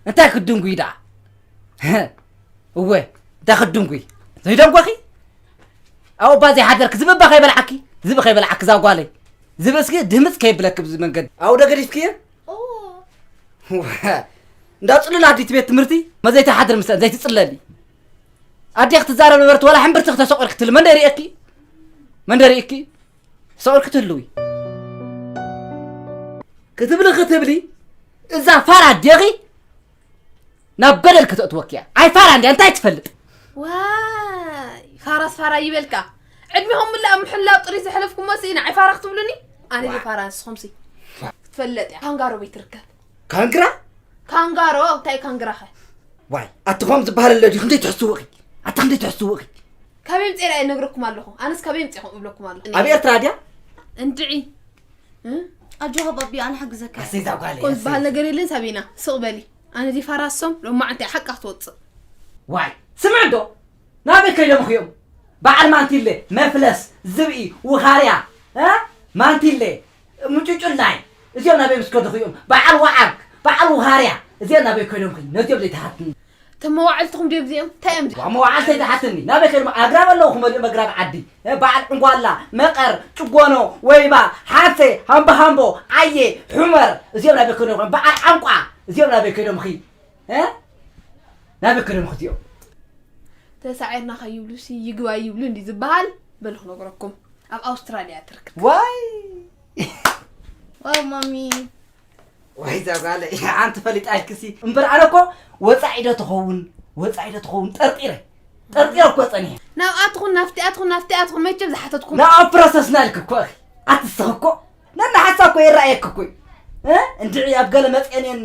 እንታይ ክድንጉይ ደኣ? እወ፣ እንታይ ክድንጉይ? ዘይደንጎኺ? ኣብኡ እባ ዘይሓደርኪ፣ ዝብኢ እባ ከይበልዓኪ፣ ዝብኢ ከይበልዓኪ፣ እዛ ጓለይ። ዝብኢ እስኪ ድህምፅ ከይብለኪ ብዚ መንገዲ። ኣብኡ ዶ ገዲፍክዮ? እዎ። እንዳ ፅሉል ኣዲቲ ቤት ትምህርቲ፣ መ ዘይትሓድር ምስለን፣ ዘይትፅለሊ። ኣዴ ክትዛረብ ነበርቲ፣ ዋላ ሕምብርቲ ክተሰቑር ክትል፣ መን ዶ ይርእየኪ? መን ዶ ይርእየኪ? ሰቑር ክትህልዊ። ክትብሊ፣ ክትብሊ፣ እዛ ፋራ ኣዴኺ ናብ በደል ከተእትወኪ እያ። ኣይ ፋራ እንድያ፣ እንታይ ትፈልጥ? ዋይ፣ ፋራስ ፋራ ይበልካ። ዕድሜኹም ምልእ ኣብ ምሕላው ጥሪ ዘሕለፍኩሞ ስኢና፣ ኣይ ፋራ ክትብሉኒ? ኣነ ዋይ። ድየ ፋራ፣ ንስኹምሲ? ዋይ። ክትፈለጥ እያ። ካንጋሮ በይ ትርከብ? ካንግራ? ካንጋሮ፣ እንታይ ካንግራኸ? ዋይ፣ ኣቲ ኸም ዝበሃል ኣሎ ድዩ? ክንደይ ትሕስውኺ? ኣቲ ክንደይ ትሕስውኺ? ካበይ ምፅኤ እየ ነግረኩም ኣለኹ። ኣነስ ካበይ ምፅኤኹም እብለኩም ኣለኹ። ኣብ ኤርትራ ድያ? እንድዒ። እ? ኣጆኻ ባቢ፣ ኣነ ሓግዘካ። ኣሰይ እዛ ጓለይ፣ ኮን ዝበሃል ኣሰይ። ነገር የለን ሳቢና፣ ስቕ በሊ። ኣነ ዲ ፋራሶም፣ ሎማዓንቲ ሓቃ ክትወፅእ። ዋይ፣ ስምዕ ዶ? ናበይ ከይዶም እዮም? በዓል ማንቲለ፣ መፍለስ፣ ዝብኢ፣ ውኻርያ፣ እ? ማንቲለ፣ ምጩጩላይ፣ እዚኦም ናበይ ምስ ከዱ እዮም? በዓል ወዓግ፣ በዓል ውኻርያ፣ እዚኦም ናበይ ከይዶም እዮም? ነዚኦም ዘይትሓትኒ። እቶም መዋዕልትኹም ድዮም እዚኦም? እንታይ እዮም እዚኦም? ዋ፣ መዋዕልተይ ትሓትኒ። ናበይ ከይዶም? ኣግራብ ኣለዉ ክመልኡ፣ መግራብ ዓዲ። እ፣ በዓል ዕንጓላ፣ መቐር፣ ጭጎኖ፣ ወይባ፣ ሓንሴ፣ ሃምቦ ሃምቦ፣ ዓየ፣ ሑመር፣ እዚኦም ናበይ ከይዶም እዮም? በዓል ዓንቋ፣ እዚኦም ናበይ ከይዶም ኺ? እ? ናበይ ከይዶም ኺ እዚኦም? ተሳዒርና ከይብሉሲ ይግባይ ይብሉ እንዲ ዝበሃል በሉ ክነግረኩም። ኣብ ኣውስትራልያ ትርከብ። ዋይ! ዋው ማሚ። ወይ እዛ ጓለይ፣ ሓንቲ ፈሊጣልክሲ። እምበር ኣነ እኮ ወጻኢ ዶ ትኸውን፣ ወጻኢ ዶ ትኸውን ጠርጢረ። ጠርጢረ እኮ ጸኒሐ። ናብኣትኹን፣ ናፍቲኣትኹን፣ ናፍቲኣትኹን መቸም ዝሓተትኩም። ናብኣ ፕሮሰስና ኢልክ እኮ ኢኺ። ኣትስኽ እኮ። ነናሓሳ እኮ ይረኣየክ እኮ እዩ። እ? እንድዒ ኣብ ገለ መጽኤን እየን፣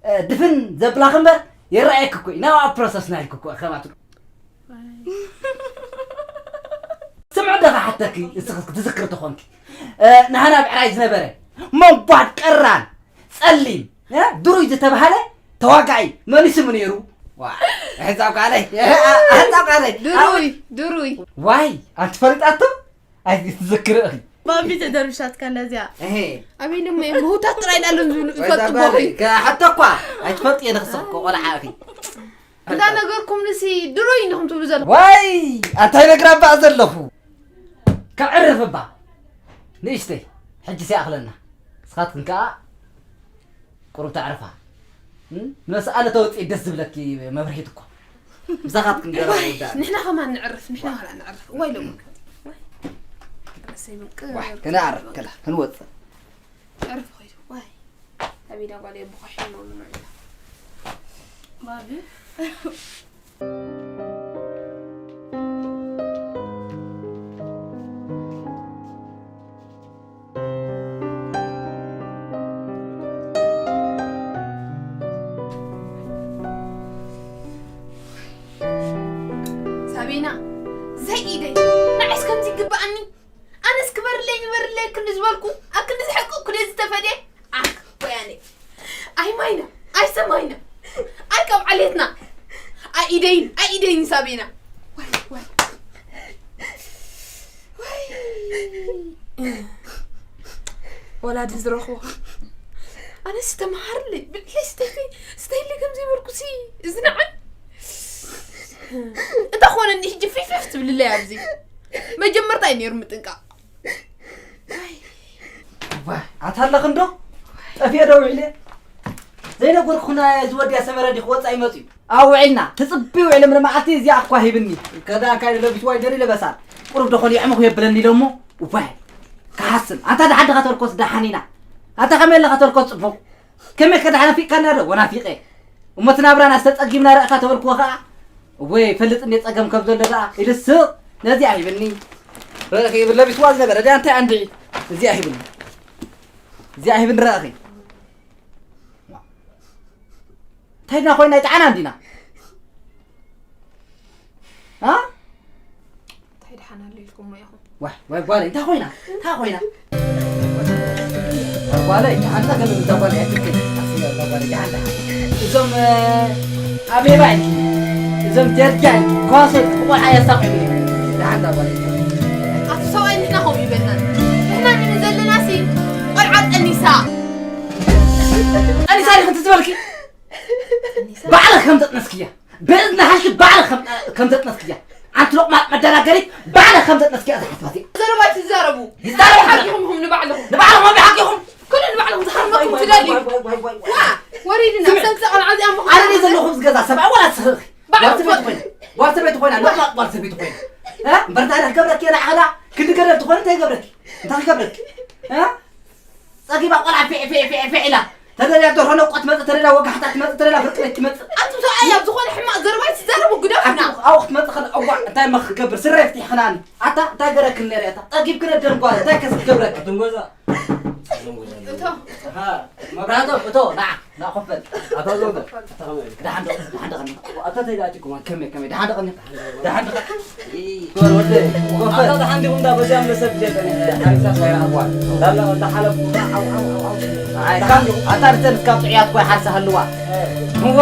እ፣ ድፍን ዘብላኽ እምበር ይረኣየክ እኮ እዩ። ናብኣ ፕሮሰስና ኢልክ እኮ ኢኺ። ከማትሉ። ስምዒ ዶ ክሓተኪ፣ እስኺ ክትዝክሪ ተኾንኪ። እ፣ ናህና ብዕራይ ዝነበረ መንቧድ ቀራን ጸሊም፣ እ፣ ድሩይ ዝተባህለ ተዋጋኢ መን እዩ ስሙ ነይሩ? ዋ፣ ሕዛብ ቃለይ፣ ሕዛብ ቃለይ። ድሩይ፣ ድሩይ። ዋይ፣ ኣንቲ ፈሊጣቶ? ኣይ፣ ትዝክሪ እኺ። ባቢ ተደርብሻትካ እንደዚያ። እሄ። ኣበይ ደሞ እዮም ምህውታት ጥራይ ዳሎም ዝብሉ ወይ እዛ ይፈልጡ ጓለይ፣ ቦኺ። ከ-፣ ሓቶ እኳ ኣይትፈልጥ እየ ንኽስኽ እኮ ቆልዓ እኺ። እንዳ ነገርኩም ንሲ ድሩይ እንዲኹም ትብሉ ዘለኹም። ዋይ፣ ኣንታይ ነግራ እባ ዘለኹ? ከዕርፍ እባ። ንእሽተይ፣ ሕጂ ሲኣኽለና። ንስኻትክን ከኣ ቁሩብ ተዕርፋ። እም? ንመስኣለ ተወፂእ ደስ ዝብለኪ መብርሂት እኮ። ምሳኻትክን ገና ዋይ፣ ይወዳእ። ንሕና ከማን ንዕርፍ፣ ንሕና ዋይ። ከማን ንዕርፍ። ዋይ ሎሚ። ዋይ። ረሰይ ምንቅር። ዋይ፣ ክንዓርፍ፣ ከላ፣ ክንወፅእ። ዕርፍ ኸይዱ። ዋይ። ኣቢዳ ጓል የብኾ ሒሞ ምንዑ። ባቢ። ሳቤና፣ ዘይ ኢደይ፣ ንዓይስ ከምዚ ይግብኣኒ? ኣነስ ክበርለይ፣ ንበርለይ፣ ንዝበልኩ ኣክንዲ ዝሕቅኩ ደይ ዝተፈድየ ኣክ ወያኔ። ኣይ ማይና፣ ኣይ ሰማይና፣ ኣይ ካብ ዓሌትና፣ ኣይ ኢደይን፣ ኣይ ኢደይን ሳቤና። ዋይ፣ ዋይ። ዋይ። ወላዲ ዝረኽቦ። ኣነስ ተመሃርለይ፣ ብልዕለይ ስተይለይ፣ ስተይለይ ከም ዘይበልኩ ሲ፣ እዚ ንዓይ። እንተኾነ እኒ ሕጂ ፊፍፍ ትብልለይ ኣብዚ። መጀመርታ እዩ ነይሩ ምጥንቃቕ። ዋ፣ ኣታ ኣለኽ እንዶ? ጠፊኤ ዶ ውዒለ? ዘይነገርኩና እዚ ወዲ ኣሰመረ ዲኹ ወጻኢ መጺኡ? ኣውዒልና፣ ትጽቢ ውዒለ ምን መዓልቲ እዚኣ እኳ ሂብኒ። ከዳን ካይደ ለቢስዋ ይደሪ ለበሳን። ቁሩብ ደኾን የዕምኹ የብለኒ ኢሎሞ፣ ዋይ፣ ክሓስም። ኣንታ ደሓን ዲኻ ተልኮስ ደሓን ኢና። ኣንታ ከመይ ኣለኻ ተልኮስ ጽቡቕ። ከመይ ከ ደሓን ናፊቕካና ዶ? ወናፊቐ። እሞ እቲ ናብራና ዝተጸጊምና ረእኻ ተበልክዎ ኸኣ፣ ወይ ፈልጥ እንደ ጸገም ከም ዘሎ ደኣ ኢልስቕ። ነዚኣ ሂብኒ። ረእኺ ይብል ለቢስዋ ዝነበረ፣ እዚኣ እንታይ ኣንድዒ? እዚኣ ሂብኒ። እዚኣ ሂብኒ ረእኺ። እንታይ ድና ኮይና ይጠዓና እንዲና? ኣ? እንታይ ደሓን ኣሎ ኢልኩሞ ኢኹም? ዋይ፣ ዋይ፣ ጓለይ፣ እንታይ ኮይና? እንታይ ኮይና? ጓለይ፣ ደሓን እንታይ ገለ እዛ ጓለይ ኣይትብከይ። ኣስያ፣ እዛ ጓለይ፣ ደሓን፣ ደሓን። እዞም፣ እ፣ ኣሜባ ኢልኪ፣ እዞም ጀርጃ ኢልኪ፣ ኳሶት፣ ብቆልዓ የሳቑ ይብሉ። ደሓን፣ እዛ ጓለይ። ኣቲ ሰብኣይ ንሕና ከምኡ ይበልና። ንሕና ምን ዘለና ሲ ቆልዓ ጠኒሳ። ጠኒሳ ዲኺ ትዝበልኪ? ባዕልኺ ከም ዘጥነስክያ። ብእዝኒ ሓሽኪ ባዕልኺ ከም፣ ከም ዘጥነስክያ። ኣንቲ ሎቕማጥ መደናገሪት ባዕልኺ ከም ዘጥነስክያ እዛ ሓሳባት እያ። ዘረባ ትዛረቡ። ይዛረቡ። ሓቂኹም ኢኹም ንባዕልኹም። ንባዕልኹም ብሓቂኹም። ኩሉ ንባዕልኹም ዝሃርመኩም ትደልዩ። ዋይ፣ ዋይ፣ ዋይ፣ ዋይ። ዋ፣ ወሪድና። ስሚ። ሰምሰ ቆልዓ እዚኣ ምዃና ኣነ ድየ ዘለኹ ኣብዚ ገዛ ሰብኣይ ዋላ ስኽኺ? ባዕልኹም ጓል ሰበይቲ ትፈልጡ። ኮይና። ጓል ሰበይቲ ኮይና። ሎቕማጥ ጓል ሰበይቲ ኮይና። እ? እምበር እንታይ ክገብረኪ እየ ንዓላ? ክንዲ ገደል ትኾነ እንታይ ይገብረኪ? እንታይ ክገብረኪ? እ? ጸጊባ ቆልዓ ፌዕ፣ ፌዕ፣ ፌዕ፣ ፌዕ ኢላ። ተደልያ ደርሆ ነቆ ትመጽእ፣ ተደልያ ወጋሕታ ትመጽእ፣ ተደልያ ፍርቂ ቤት ትመጽእ። ኣንቱም ሰብኣይ ኣብ ዝኾነ ሕማቕ ዘረባ ኣይትዛረቡ፣ ግደፉና። ኣንቱም ኣብኡ ክትመጽእ ከላ፣ እዋእ፣ እንታይ እሞ ክገብር? ስረ ይፍትሕኽናኒ። ኣታ፣ እንታይ ገረክን ነይረ ኣታ? ጸጊብክን ደንጓል፣ እንታይ ከስ ክገብረክ? ኣቱም ገዛ። እቶ። ሃ፣ መብራህቶም፣ እቶ፣ ንዓ፣ ንዓ፣ ኮፍ በል። ኣታ ዘውደ። ኣታ ከመይ? ደሓን ዶ? ደሓን ዶ? ኣታ እንታይ ደኣ ኣትኩም? ከመይ፣ ከመይ? ደሓን ዶ? ደሓን ዶ? ይ፣ ወር ወደ፣ ወፈር። ኣታ ደሓን ዲኹም? እንዳ በዚያ መሰብ ጀጠነ፣ ሓሪሳ ሳይራ ኣጓል። ዳላ፣ እንዳ ሓለብ፣ ዓው፣ ዓው፣ ዓው፣ ዓው። ኣይ፣ ካብ፣ ኣታ ንሰን እስካብ ጥዑያት እኮ ይሓርሳ ሃልዋ። እ። እዎ፣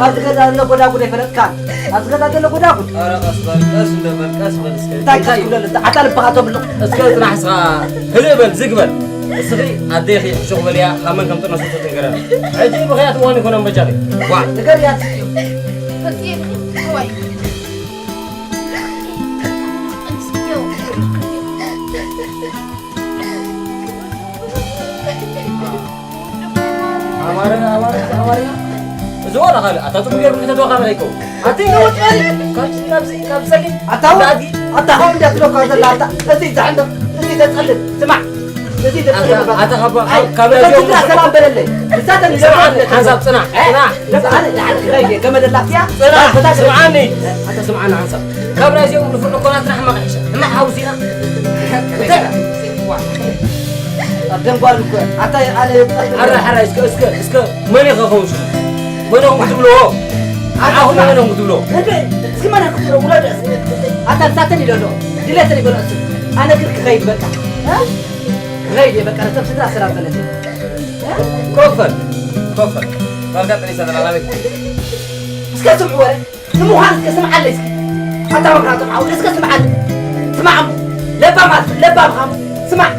ኣብዚ ገዛ ዘሎ ጎዳጉድ ኣይፈለጥካን። ኣብዚ ገዛ ዘሎ ጎዳጉድ። ኧረ ቀስ በል፣ ቀስ እንዶ በል፣ ቀስ በል እስከ። እንታይ ቀስ ክብለሉ? ኣታ ልብኻ ተብሎ። እስከ ጽናሕ እስኻ፣ ህልእ በል፣ ዝግ በል። እስኺ ኣዴኺ ሕሹኽ በልያ፣ ካብ መን ከም ጥነሰቶ ትንገረና። ሕጂ ብኽያት እዋን ይኮነን በጃኺ። ዋ። ንገርያ። ፈትየ፣ እዋይ። ኣማርኛ፣ ኣማርኛ፣ ኣማርኛ። እዚ ወላ ካልእ፣ ኣታ ጽቡቅ ጌርኩም ከተተዋኻና ይከው። ኣቲ ነውጥ በል። ካብ፣ ካብዚ፣ ካብ ጸሊም። ኣታ፣ ኣታ፣ ኣታ፣ ከምኡ እንዲያ ትለካ ዘላ፣ ኣታ፣ እዚ ዝሕንዶ፣ እዚ ተጸልም፣ ስማዕ። እዚ ኣታ፣ ተጸልም፣ ኣታ፣ ካብ፣ ኣይ፣ ካብ፣ ካብ ካብ ናዚኦም ስድራ ሰላም በለለይ። ንሳተን ስማዕ፣ ይዘምራሉ። ሓንሳብ ጽናሕ፣ ኣይ፣ ጽናሕ። ደስ ኣነ፣ ደሓን ክኸይድ እየ፣ ገመድ ኣላትያ። ጽናሕ፣ በታ ስምዓኒ። ኣታ፣ ስምዓኒ ሓንሳብ። ካብ ናዚኦም ንፉዕ እኮ ናትና ሕማቕ ይሕሸ። ሕማቕ ሓውሲና። እንታይ? ኣብ ደንጓል እኮ፣ ኣታ፣ ኣነ፣ ኣረ፣ ሓራይ፣ እስከ፣ እስከ፣ እስከ፣ መን ኢኻ ከውን ሽሙ? መን ኢኹም ክትብልዎ? ኣታ ንዓኹም ስማዕ። መን ኢኹም ክትብልዎ? እንዴ፣ እስኪ መን ኢኹም ክትብልዎ? ውረድ እስኪ። ኣታ ንሳተን ኢለ ኣሎ። ድሌተን ይበልዖ እሱ። ኣነ ግን ክኸይድ በቃ። እ? ክኸይድ እየ በቃ። ነቶም ስድራ ሰላም በለለይ። እ? ኮፈል፣ ኮፈል። ባርጋ ጥሪሳ ዘላ ናበይ? እስከ ስምዑ ወረ። ንምዃን እስከ ስምዓለይ እስኪ። ኣታ መብራህቶም ዓው፣ እስከ ስምዓለይ። ስማዕ እሞ፣ ለባም ኣት-፣ ለባም ኻም። ስማዕ።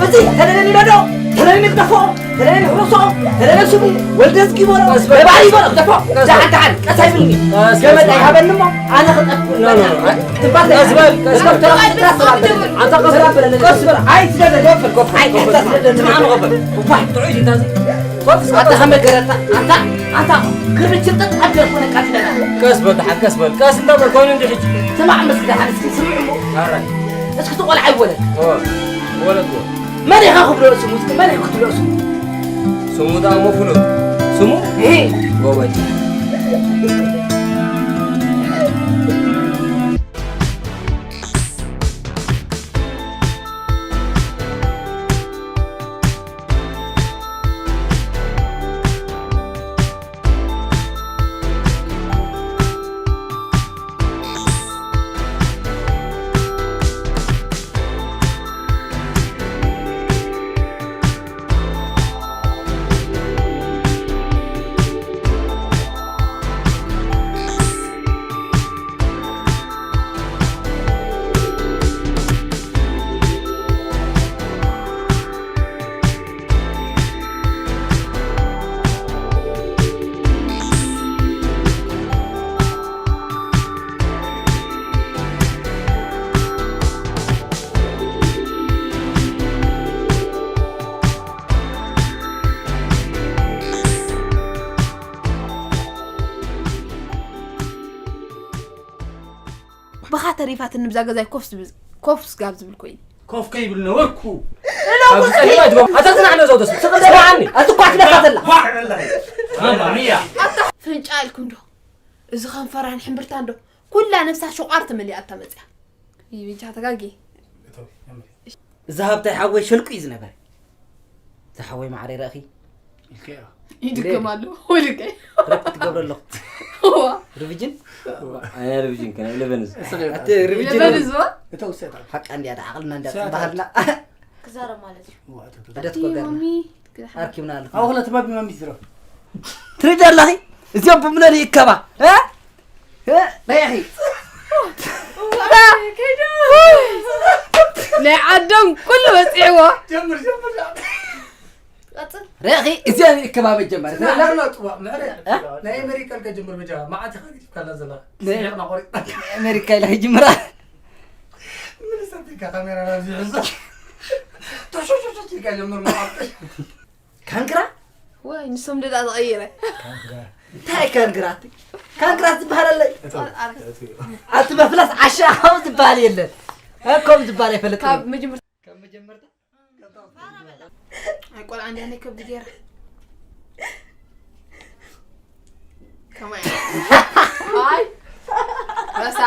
እዚ ተደለኒ ኢሎ ዶ? ተደለኒ ክደፍኦ፣ ተደለኒ ክረስኦ፣ ተደለኒ ስሙ፣ ወልደ ዝጊበሮ፣ ቀስ በል። ነባሪ ይበሎ፣ ክደፍኦ። ቀስ በል። ደሓን፣ ደሓን፣ ቀስ ኣይብልኒ። ቀስ በል። ገመድ ኣይሃበኒ እሞ፣ ኣነ ክጠፍእ ኖ፣ ኖ፣ ኖ። ትባል ቀስ በል፣ ቀስ በል። ትባል ስራ፣ ስራ በል። ኣታ ቀስ በል። ሰላም በል። ቀስ በል። ኣይ፣ ስደደ፣ ገፈል፣ ገፈል፣ ኣይ፣ ገፈል። ኣታ ስደደ፣ ስማዕ፣ ስማዕ። ገፈል። ዋይ፣ ጥዑይ ዲታ እዚ? ኣታ ከመይ ገረታ? ኣንታ፣ ኣንታ፣ ክርችም ጠጥ ኣብ ደርኮነ ቃትለና። ቀስ በል፣ ደሓን ቀስ በል። ቀስ እንዳበል ኮይኑ እንዲ ሕጂ። ስማዕ፣ ምስኪ ደሓን፣ እስኪ ስምዑ እሞ። ኣረ። እስኪ እቲ ቆልዓ ይወለድ። ኦ፣ ወለድ ወ። መን ኢኻ ክብሎ ስሙ? እስኪ መን ኢኻ ክትብሎ ስሙ? ስሙ ደኣ እሞ ፍሉጥ። ስሙ? እህ። ጎበዝ። ተሪፋትኒ ብዛ ገዛይ ኮፍ ዝብል፣ ኮፍ ስጋብ ዝብል ኮይኑ። ኮፍ ከይብል ነበርኩ። ኣብዚ ጸሊም ኣይትገቡ። ኣታ ጽናዕ ነዘው ተስፋ። ስቕ ደላዓኒ። ኣቲ ኳት ለካ ዘላ። ማማ ሚያ። ፍንጫ ኢልኩ እንዶ። እዚ ከንፈራን ሕምብርታ እንዶ። ኩላ ነብሳ ሸቋር ተመሊኣ እታ መጽያ። ይብጃ ተጋጊ። እዚ ሃብታይ ሓወይ ሸልቁ እዩ ዝነበረ። እዚ ሓወይ ማዕረ ረእኺ ይድከም ኣሎ ወልቀ ረክ ትገብረ ኣለኹ። ዋ ሪቪጅን ኣነ ሪቪጅን ከነ ኢለቨንዝ እቲ ሪቪጅን ይበልዝ ዋ ሓቃ እንዲያ ዓቕልና እንዲያ ባህልና ክዛረብ ማለት እዩ። ኣደት ኮገርና ኣርኪብና ኣለኹ። ኣውላ ተባቢ ማሚት ዝረፍ ትሪድ ኣለኺ እዚኦም ብምለል ይከባ እ እ ረኺ ናይ ዓዶም ኩሉ በፂዕዎ ጀምር ጀምር ቀጽል ረኺ እዚኦም ይከባ መጀመር ናይ ኣሜሪካ ልከ ጀምር በጃ መዓት ኢኻ ገዲፍካላ ዘላ ስሒቕና ቆሪጥና ኣሜሪካ ኢላ ይጅምራ ምን ሰብካ ካሜራ ናብዚ ሕዞ ቶሾሾሾ ኢልካ ጀምር መዓት ካንክራ ወይ ንሶም ደዳ ተቐይረ እንታይ ካንክራት ካንክራት ዝበሃል ኣለይ ኣቲ በፍላስ ዓሻ ከም ዝበሃል የለን ከም ዝበሃል ኣይፈለጥ ካብ መጀመርታ ካብ መጀመርታ ኣይ ቆልዓ እንዲያ ናይ ከብዲ ገይራ ከማይ ኣይ ረሳ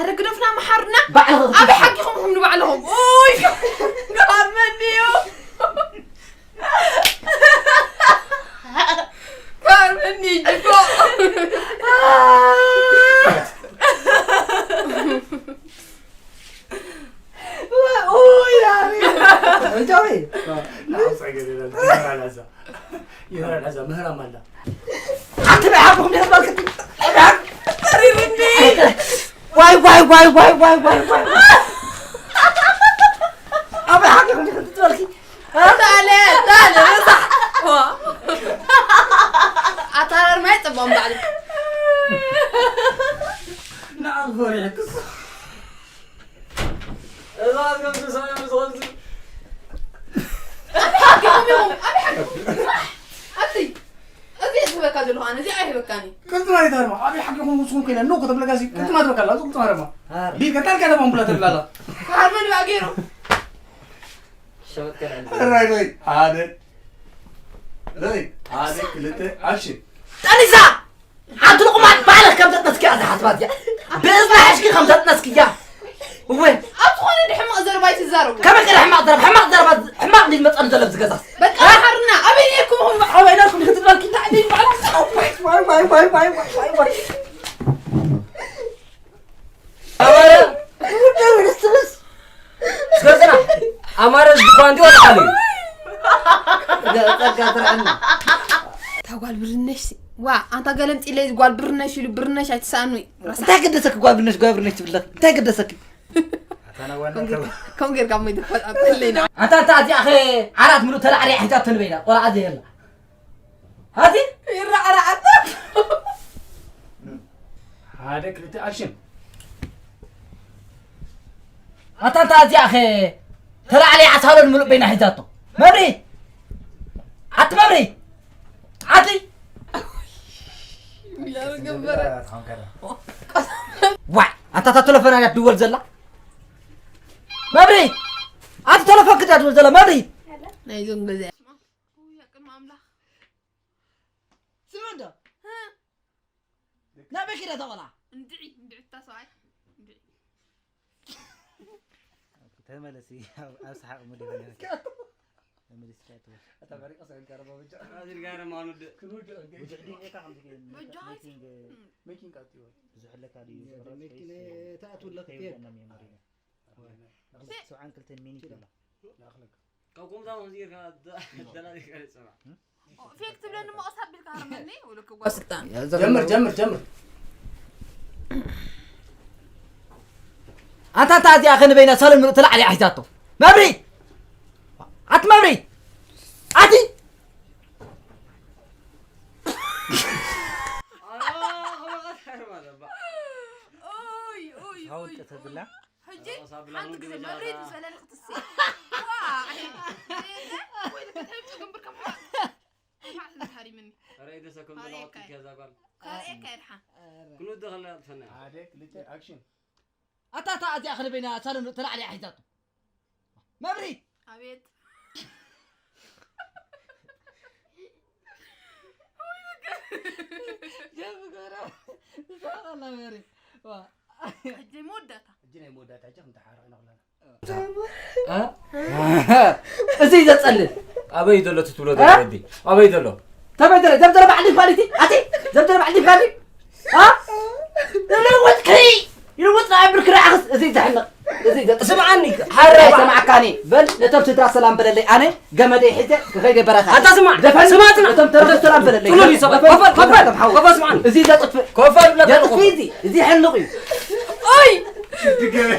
ኣረ ግደፍና መሓርና ባዕልኹም ኣበይ ሓኪኹም ንባዕልኹም ኡይ ጋርመኒ እዩ ጋርመኒ ጅጎ እንጃዊ ይበራል ኣዛ ምህራም ኣላ ኣንተ ብሓቅኹም ደስ ባልክቲ ዋይ ዋይ ዋይ ዋይ ዋይ ዋይ ዋይ ኣብ ሓቅኹም ደስ ትበልኪ ታለ ታለ ረሳሕ ኣታራር ማይ ጽባም ባዕሉ ንዓም ፈሪሕክስ እዛ ከምዚ ሰብኣይ ዝኸዚ ኣቲ እዚ ዝህበካ ዘለኹ ኣነ እዚ ኣይህበካኒ ቅልጥማ ይታርማ ኣበይ ሓቂኹም ንስኹም ኮይና ኖ ከተብለካ ሲ ቅልጥማ ትበካ ኣላ ቅልጥማ ረማ ቢልካ ጣልካ ደማ ሙላ ተብላላ ካርመን ባገይሩ ራይ ራይ ሓደ ራይ ሓደ ክልተ ኣክሽን ጠኒሳ ሓንቲ ልቑማት ባዕልኽ ከም ተጥነስኪ እያ ዝሓስባ እዚኣ ብእዝና ሕሽኪ ከም ተጥነስኪ እያ እወ ኣብ ዝኾነ እንዲ ሕማቕ ዘረባ ኣይትዛረቡ ከመይ ቀደ ሕማቕ ዘረባ ሕማቕ ዘረባ ሕማቕ እንዲ ዝመፀሉ ዘሎ ኣብዚ ገዛስ በቃ ሓርና ኣበይ ነርኩም ኹም ሓወይ ነርኩም ክትበልኪ እንታይ እንዲ ባዕላ ዋይ ዋይ ዋይ ዋይ ዋይ ዋይ ዋይ ኣማረ ስገዝና ኣማረ ዝኳ እንዲ ወጣሉ ጸጋ ትርዕና እታ ጓል ብርነሽ ሲ- ዋ ኣንታ ገለምፂለይ ጓል ብርነሽ ኢሉ ብርነሽ ኣይትሰኣኑ እዩ ረሳ እንታይ ገደሰኪ ጓል ብርነሽ ጓል ብርነሽ ትብለኺ እንታይ ገደሰኪ ከም ጌርካ ሞ ይትፈጣጠለይ ኣታ ኣታ እዚኣ ኸ ዓራት ምሉእ ተላዕሪያ ሒዛቶ ንበይና ቆልዓ ዘየላ ኣቲ ይራዕራዓታ ሓደ ክልተ ኣክሽን ኣታ ኣታ እዚኣ ኸ ተላዕሪያ ሳሎን ምሉእ በይና ሒዛቶ መብሪ ኣቲ መብሪ ኣቲ ያረገበረ ዋይ ኣታ እታ ተለፈና እያ ትድወል ዘላ መብሪ ኣቲ ተለፈን ክዳ ትብል ዘላ መብሪ ናይዞም ገዛ ስምዶ ናበይ ኪዳ ተቆላ እንድዒ እንድዒ እታ ሰብኣይ እንድዒ ተመለሲ ኣብ ሰሓቕ ሙዲ ተመለስካ ትበል ኣታ በሪቀ ሰገድ ጋር ባበጃ ኣዚር ጋር ማኑድ ክንውድእ እንዴ ብዙሕ ድንቄታ ከምዚ በጃ ሜኪንግ መኪን ቃጥዮ ብዙሕ ለካ ድዩ መኪን ተኣትውለክ ና ሜሞሪ ሰብዓን ክልተን ሚኒት ይብላ ይኣኽለካ ካብ ከምዛ ከምዚ ጌርካ ደላሊካ ይጸናሕ ፌክ ትብለኒ ሞ ቀስ ኣቢልካ ሃርመኒ ወለከ ጓል ስልጣን ጀምር ጀምር ጀምር ኣንታ እንታ እዚኣ ከንበይና ሳሎን ምሉእ ተላዕሊ ኣሒዛቶ መብሪ ኣቲ መብሪ ኣቲ ኦይ ኦይ ሀውጥ ኦይ ተብላ ሕጂ ሓንቲ ግዜ መብሬት ምስ በለኒ ክትሲ ወይ ክትሕምጭ ግንብር ከም ሕማቕ ሕማቕ ስለ ተሃሪምኒ ራይ ደሰ ከም ዘለዋ ትኪያ ዛጓል ከርእየካ የድሓን ክንውዲ ከለና ጥፈና ሓደ ክልተ ኣክሽን ኣታ እታ እዚኣ ክንበይና ሳሎን ተላዕሊያ ሒዛቶ። መብሪት! ኣቤት። ጀብ ገረ። ይስሓቕ ኣላ መሪ። ዋ። ሕጂ መወዳእታ። ሕጂ ናይ መወዳእታ፣ ሕጂ ክንተሓረቕ ኢና ኩላና። እ? እዚ ዘጸልል። ኣበይ ዘሎ እቲ ትብሎ እ? ዘሎ ወዲ? ኣበይ ዘሎ? ተበይ ዘሎ? ዘብዘረ ባዕሊ ኳሊቲ? ኣቲ? ዘብዘረ ባዕሊ ኳሊቲ? እ? ይልውጥ ክሪ! ይልውጥ ናይ ብርክ ርዓኽስ እዚ ዘሕንቕ። እዚ ዘጥ-፣ ስምዓኒ፣ ሓራ ኣይሰማዕካኒ። በል ነቶም ስድራ ሰላም በለለይ። ኣነ ገመደይ ሒዘ ክኸይደ በረኻ። ኣታ ስማዕ፣ ደፈን ስማዕ ጽናዕ። ነቶም ተረፉ ሰላም በለለይ። ጥሉል ይሰማዕ። ደፈን ኮፈል፣ ኮፈል፣ ነቶም ሓው። ኮፈል ስምዓኒ። እዚ ዘጥፍእ። ኮፈል ብለካ ዘጥፍእ ኮፈል። እዚ፣ እዚ ሕንቕ እዩ። ኦይ! ሽግር።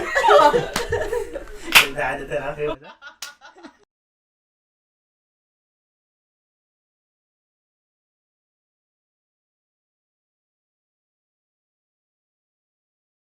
ሓደ ተራኺቡ።